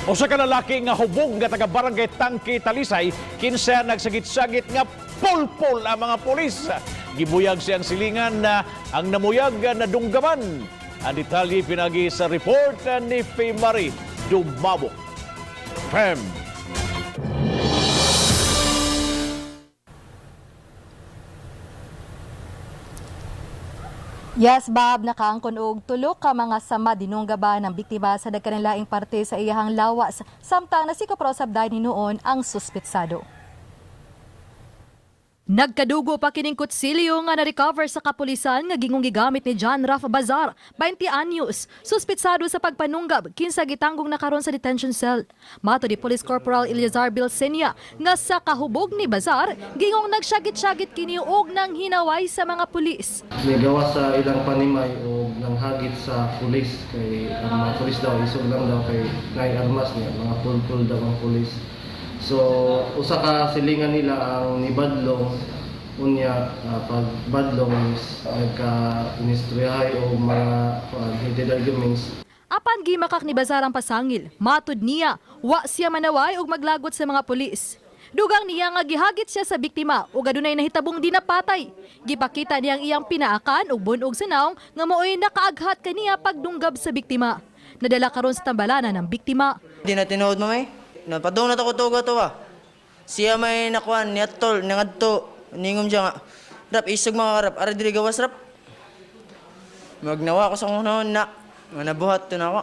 Usa ka lalaki nga hubog nga taga Barangay Tangke, Talisay, kinsa nagsagit-sagit nga pulpol ang mga pulis. Gibuyag siyang silingan na ang namuyag na dunggaman. Ang detalye pinagi sa report ni Faye Marie Dumabok. Fem. Yes, Bob, nakaangkon og tulo ka mga sama dinungga ba ng biktima sa nagkanilaing parte sa iyahang lawas samtang nasikop raw sabday ni noon ang suspitsado. Nagkadugo pa kining kutsilyo nga na-recover sa kapulisan nga gingong gigamit ni John Rafa Bazar, 20 anyos, suspitsado sa pagpanunggab kinsa gitanggong na karon sa detention cell. Mato ni Police Corporal Eleazar Bilsenia nga sa kahubog ni Bazar, gingong nagsyagit-syagit kini og nang hinaway sa mga pulis. Nigawa sa ilang panimay o nanghagit sa pulis kay ang mga pulis daw isog lang daw kay nay armas niya, mga pulpul daw ang pulis. So usa ka silingan nila ang nibadlong, unya pag badlong is nagka inistriyahay o mga heated arguments. Apan gimakak ni Bazar ang pasangil, matud niya, wa siya manaway og maglagot sa mga pulis. Dugang niya nga gihagit siya sa biktima ug adunay nahitabong di napatay. Gipakita niya ang iyang pinaakan ug bunog sa naong nga maoy nakaaghat kaniya pagdunggab sa biktima. Nadala karon sa tambalanan ng biktima. Di na tinuod, mamay. Napadung na to ko tuga to ba. Siya may nakuan ni atol nangadto ningom siya nga. Rap isog mga rap ari diri gawas rap. Magnawa ko sa kong na nga nabuhat to na ako.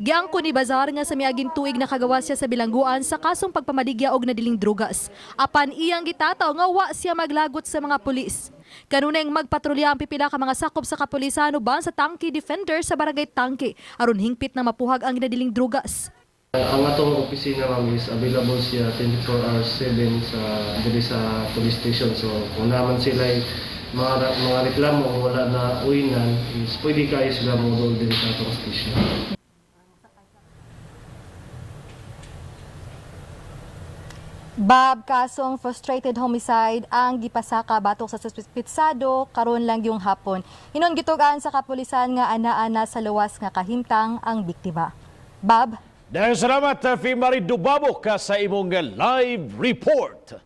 Giangko ni Bazar nga sa miaging tuig nakagawa siya sa bilangguan sa kasong pagpamaligya og nadiling drugas. Apan iyang gitataw nga wa siya maglagot sa mga pulis. Kanunay magpatrolya ang pipila ka mga sakop sa kapulisan uban sa Tangke Defender sa Barangay Tangke aron hingpit na mapuhag ang ginadiling drugas. Ang atong opisina, ma'am, is available siya 24 hours 7 sa diri sa police station. So kung naman sila ay mga reklamo o wala na uwinan is pwede kayo sila mo diri sa atong station. Bob, kasong frustrated homicide ang gipasaka batok sa suspitsado karon lang yung hapon. Hinon gitug-an sa kapulisan nga ana-ana sa luwas nga kahimtang ang biktima. Bob? Dahil salamat, Faye Marie Dubabok, sa imong live report.